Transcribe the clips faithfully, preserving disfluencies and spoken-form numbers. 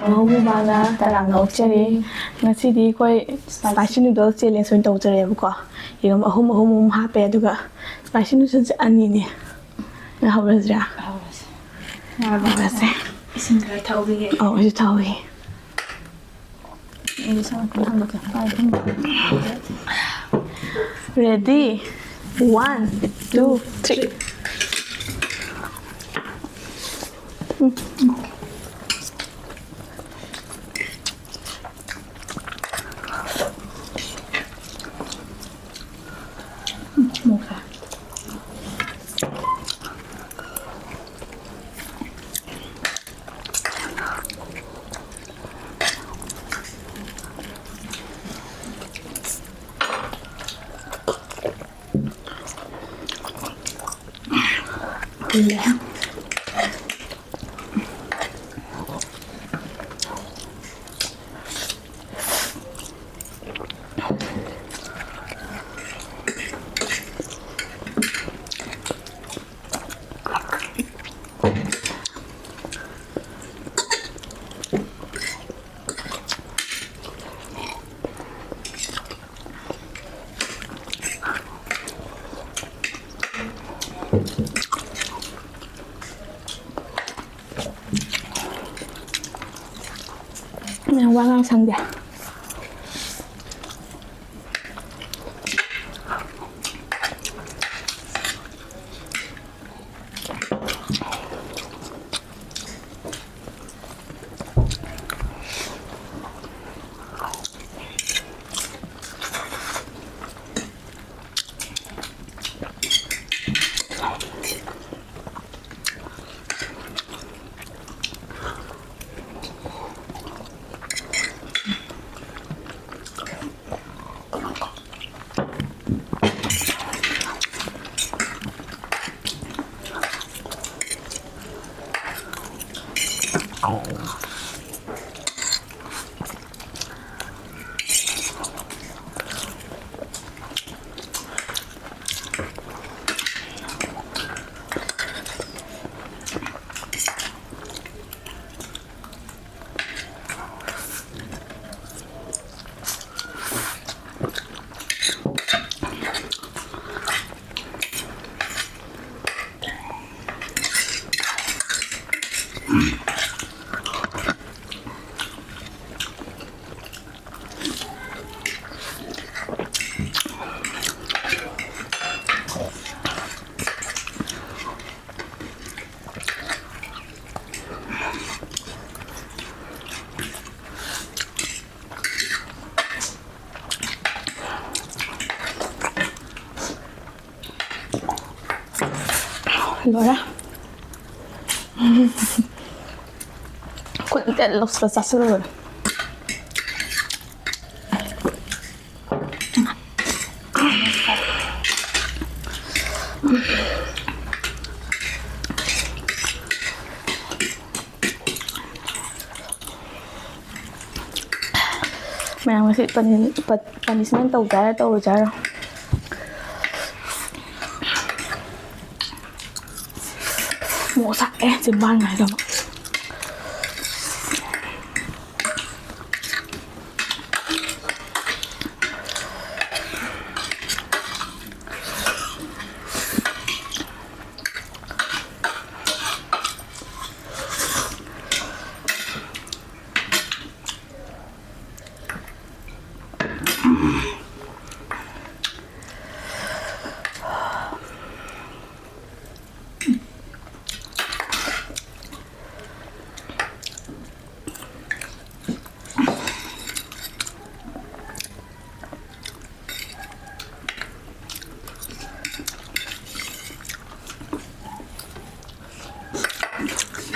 ꯃꯍꯧꯕꯥꯅ ꯇꯔꯥꯝꯅ ꯑꯣꯛꯆꯔꯤ꯫ ꯉꯁꯤꯗꯤ ꯑꯩꯈꯣꯏ spicy noodle challenge ꯑꯣꯏꯅ ꯇꯧꯖꯔꯦꯕꯀꯣ꯫ ꯌꯦꯔꯨꯝ ꯑꯍꯨꯝ ꯑꯍꯨꯝ ꯑꯍꯨꯝ ꯍꯥꯞꯄꯦ, ꯑꯗꯨꯒ spicy noodleꯁꯦ ꯑꯅꯤꯅꯦ꯫ ꯍꯧꯔꯁꯤꯔꯥ? ꯍꯧꯔꯁꯦ꯫ ꯍꯧꯔꯁꯦ꯫ ꯏꯁꯤꯡ ꯈꯔ ꯊꯛꯎꯈꯤꯒꯦ꯫ ꯑꯧ, ꯑꯩꯁꯨ ꯊꯛꯎꯈꯤꯒꯦ꯫ ꯑꯩꯁꯨ ꯁꯝ ꯈꯔ ꯍꯪꯗꯣꯛꯀꯦ꯫ Ready? One, two, three. ꯋꯥ ꯉꯥꯡ ꯁꯪꯗꯦ꯫ ꯂꯣꯏꯔꯦ꯫ ꯈꯨꯠ ꯇꯦꯠ ꯂꯧꯁꯤꯜꯂ ꯆꯥꯁꯤꯜꯂꯨꯔꯦ꯫ ꯃꯌꯥꯝ ꯉꯁꯤ ꯄꯅꯤ-, ꯄ-, punishment ꯇꯧꯖꯦ ꯍꯥꯏꯔꯣ, ꯇꯧꯔꯣꯏꯁꯦ ꯍꯥꯏꯔꯣ? ꯃꯣꯔꯣꯛ ꯁꯥꯏꯌꯦ, ꯆꯤꯝꯕꯥꯟ ꯅꯥꯏꯗꯕ꯫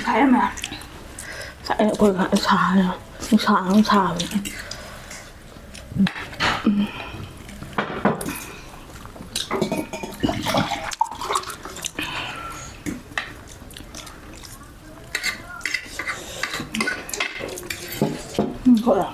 ꯁꯥꯏ ꯌꯥꯝꯅ꯫ ꯁꯥꯏ, ꯑꯩꯈꯣꯏ ꯁꯥꯏ, ꯅꯨꯡꯁꯥ ꯑꯃ ꯁꯥꯕꯅꯦ꯫ ꯎꯝ, ꯍꯣꯏ꯫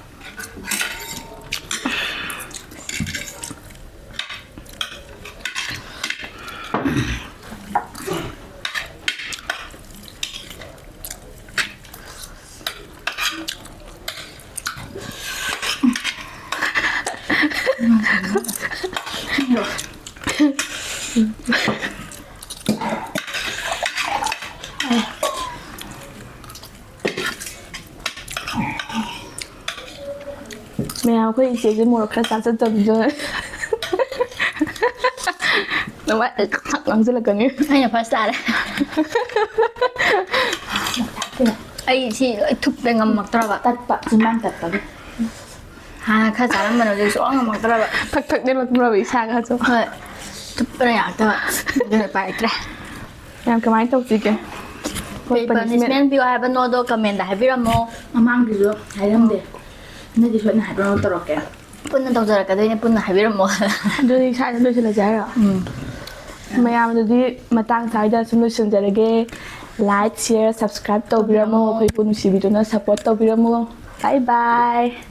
ꯃꯌꯥꯝ, ꯑꯩꯈꯣꯏ ꯏꯆꯦꯁꯦ ꯃꯣꯔꯣꯛ ꯈꯔ ꯆꯥꯖꯗꯕꯤꯗ ꯅꯃꯥꯏ ꯈꯛ ꯉꯥꯡꯁꯤꯜꯂꯛꯀꯅꯤ꯫ ꯑꯩꯅ first ꯇꯥꯔꯦ꯫ ꯑꯩ ꯁꯤ ꯂꯣꯏ ꯊꯨꯞꯄꯦ, ꯉꯝꯃꯛꯇ꯭ꯔꯕ꯫ ꯇꯠꯄ, ꯆꯤꯟꯕꯥꯟ ꯇꯠꯄꯒꯤ꯫ ꯍꯥꯟꯅ ꯈꯔ ꯆꯥꯔꯝꯕꯅꯦ, ꯍꯧꯖꯤꯛ ꯁꯨꯡꯉꯝ ꯉꯝꯃꯛꯇ꯭ꯔꯕ꯫ ꯊꯛ ꯊꯛ ꯅꯦꯜꯂꯛꯄ꯭ꯔꯕ ꯏꯁꯥꯒꯁꯨ? ꯍꯣꯏ, ꯊꯨꯞꯄꯅ ꯌꯥꯔꯛꯇꯕ꯫ ꯑꯗꯨꯅ ꯎꯄꯥꯏ ꯂꯩꯇ꯭ꯔꯦ꯫ ꯌꯥꯝ ꯀꯃꯥꯏꯅ ꯇꯧꯁꯤꯒꯦ? ꯀꯩ ꯄꯅꯤꯁꯃꯦꯟ ꯄꯤꯌꯣ ꯍꯥꯏꯕꯅꯣꯗꯣ ꯀꯃꯦꯟꯗ ꯍꯥꯏꯕꯤꯔꯝꯃꯣ꯫ ꯃꯃꯥꯡꯒꯤꯁꯨ ꯍꯥꯏꯔꯝꯗꯦ꯫ ꯍꯟꯗꯛꯀꯤꯁꯨ ꯑꯩꯅ ꯍꯥꯏꯕ ꯇꯧꯔꯛꯀꯦ꯫ ꯄꯨꯟꯅ ꯇꯧꯖꯔꯛꯀꯗꯣꯏꯅꯦ, ꯄꯨꯟꯅ ꯍꯥꯏꯕꯤꯔꯝꯃꯣ꯫ ꯑꯗꯨꯗꯤ ꯁ꯭ꯋꯥꯏꯗ ꯂꯣꯏꯁꯤꯜꯂꯁꯦ ꯍꯥꯏꯔꯣ? ꯃꯌꯥꯝ ꯑꯗꯨꯗꯤ ꯃꯇꯥꯡ ꯁ꯭ꯋꯥꯏꯗ ꯁꯨꯝ ꯂꯣꯏꯁꯤꯟꯖꯔꯒꯦ꯫ Like, share, subscribe ꯇꯧꯕꯤꯔꯝꯃꯣ꯫ ꯑꯩꯈꯣꯏ ꯄꯨ ꯅꯨꯡꯁꯤꯕꯤꯗꯨꯅ support ꯇꯧꯕꯤꯔꯝꯃꯣ꯫ Bye bye꯫